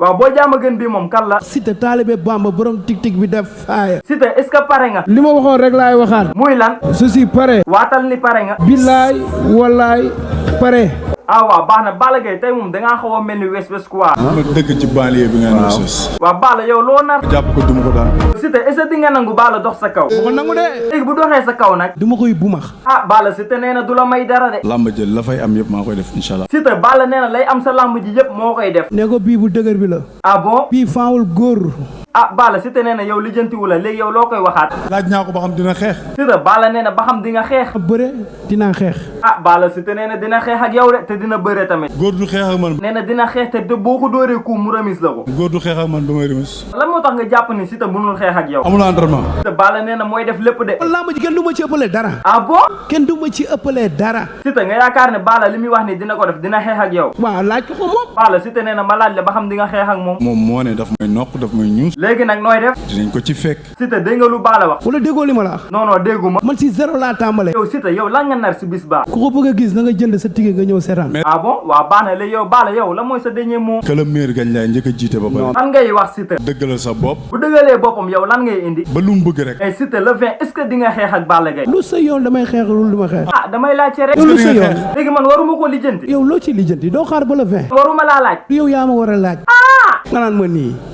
waaw boo jaama gën bi moom kan la. Siteu taalibe Bamba borom tik bi def faaya. Siteu est-ce que pare nga. li ma waxoon rek laay waxaat. muy lan. je suis pare. waatal ni pare nga. billaay wallaay pare. waaw baax na Balla Gaye tey moom dangaa xaw a mel ni wes quoi. ma dëkk ci banlieue bi nga ne sos. waaw Balla yow loo nar. jàpp ko duma ko daan. Siteu est-ce que di nga nangu Balla dox sa kaw. bu ko nangu de. léegi bu doxee sa kaw nag. du ma koy bumax. Balla Siteu nee na du la may dara de. lamba jël la fay am yëpp maa koy def incha allah. Siteu Balla nee na lay am sa lamb ji yëpp moo koy def. ne ko bii bu dëgër bi la. bon. bii faawul góor. Balla Siteu nee na yow lijjantiwu la léegi yow loo koy waxaat. laaj naa ko ba xam dina xeex. Siteu Balla nee na ba xam di nga xeex. bëre dinaa xeex. Balla Siteu nee na dina xeex ak yow de te dina bëre tamit. góor du xeex ak man. nee na dina xeex te boo ko dóoree ku mu remis la ko. góor du xeex ak man ba may remis. lan moo tax nga jàpp ni Siteu mënul xeex ak yow. amul entraînement. Siteu Balla nee na mooy def lépp de. làmb ji kenn du ma ci ëppalee dara. Bon. kenn du ma ci ëppalee dara. Siteu nga yaakaar ne Balla li muy wax ni dina ko def dina xeex ak yow. waaw laaj ko moom. Balla Siteu nee na ma laaj la ba xam di nga xeex ak moom. moom moo ne daf may nokk daf may ñuus. léegi nag nooy def. dinañ ko ci fekk. Siteu dégg nga lu Balla wax. wala déggoo li ma la wax. non déggu ma. man si zéro laa tàmbalee. yow Siteu yow lan nga nar si bis baa. ku ko bëgg a gis na nga jënd sa ticket nga ñëw seetaan. Bon waaw baax na léegi yow Balla yow la mooy sa dernier mot. que le maire gañ laay njëkk a jiite ba pare. lan ngay wax Siteu. dëggalal sa bopp. bu dëggalee boppam yow lan ngay indi. ba lu mu bëgg rek. Siteu le 20 est-ce que di nga xeex ak Balla Gaye. lu sa yoon damay xeex lu ma xeex. damay laajte rek. lu sa yoon. léegi man waruma ko lijjanti. yow loo ci lijjanti doo xaar ba le 20. waruma laa laaj. yow yaa ma war a laaj. nga naan ma nii.